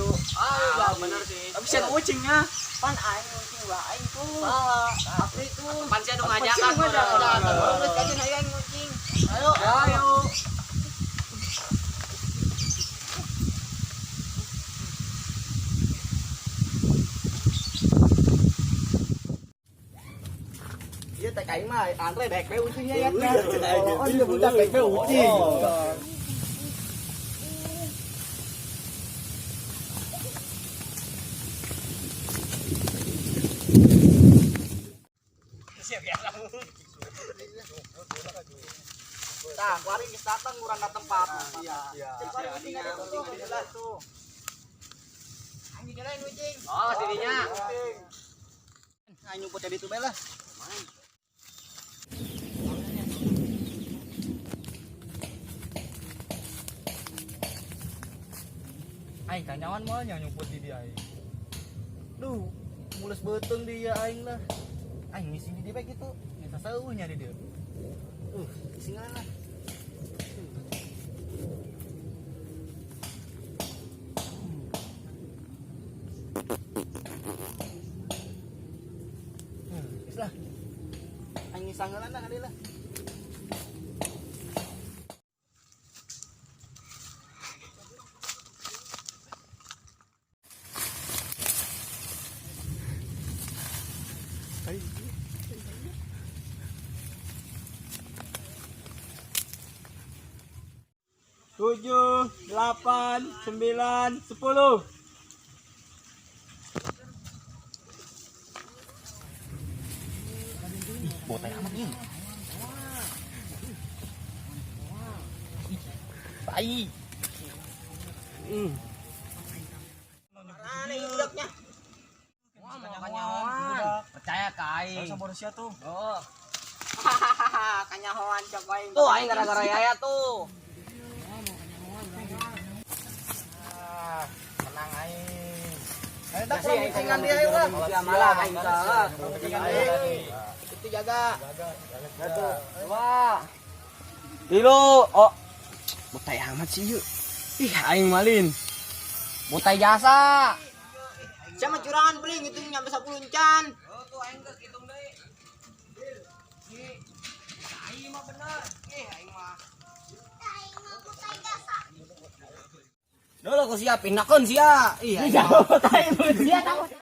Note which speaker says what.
Speaker 1: Ayo.
Speaker 2: Ayo, bener sih.
Speaker 1: Tapi sih ucingnya.
Speaker 3: Pan aing ngucing wah aing tuh. Asli tuh.
Speaker 2: Pan sia nu ngajakan.
Speaker 1: Pan sia nu ngajakan.
Speaker 3: Geus kajeun ayo aing ngucing.
Speaker 2: Ayo.
Speaker 1: Ayo. Iya teh aing mah Andre dek we ucingnya ya. Oh, dia budak dek we ucing. Tah, kuari geus datang urang ka tempat. Iya.
Speaker 3: Cek kuari ucing ada tuh. Aing dijalain ucing.
Speaker 2: Oh, sininya.
Speaker 1: Aing nyumput jadi itu bae lah.
Speaker 4: Aing kanyawan moal nya nyumput di dia aing. Duh, mules beuteung dia aing lah. Aing misi di dia bae kitu. Geus saseuhnya di dia.
Speaker 1: Singan lah. Geus lah. Aing sanggelan lah kali lah.
Speaker 4: Tujuh, delapan, sembilan, 10.
Speaker 1: Botai amat nih. Tai.
Speaker 3: Aneh budaknya.
Speaker 2: Wah, mau kanyawan. Percaya ka aing.
Speaker 4: Sama Borussia tuh.
Speaker 2: Oh.
Speaker 3: Hahaha, kanyahoan cok aing.
Speaker 2: Tuh aing gara-gara Yaya tuh.
Speaker 4: Menang aing.
Speaker 1: Ayo dah kurang ucingan dia ayo lah.
Speaker 2: Ya malah aing salah.
Speaker 3: Itu jaga.
Speaker 2: Dua. Tilu. Oh. Botai amat sih yuk. Ih, aing malin. Botai jasa.
Speaker 3: Sama curangan beli ngitung nyampe 10 can.
Speaker 2: Oh, tuh aing geus hitung deui. Aing mah bener. Ih, aing mah. Dulu aku siap, pindahkeun sia. Ih, aing mah.
Speaker 3: Dia tahu.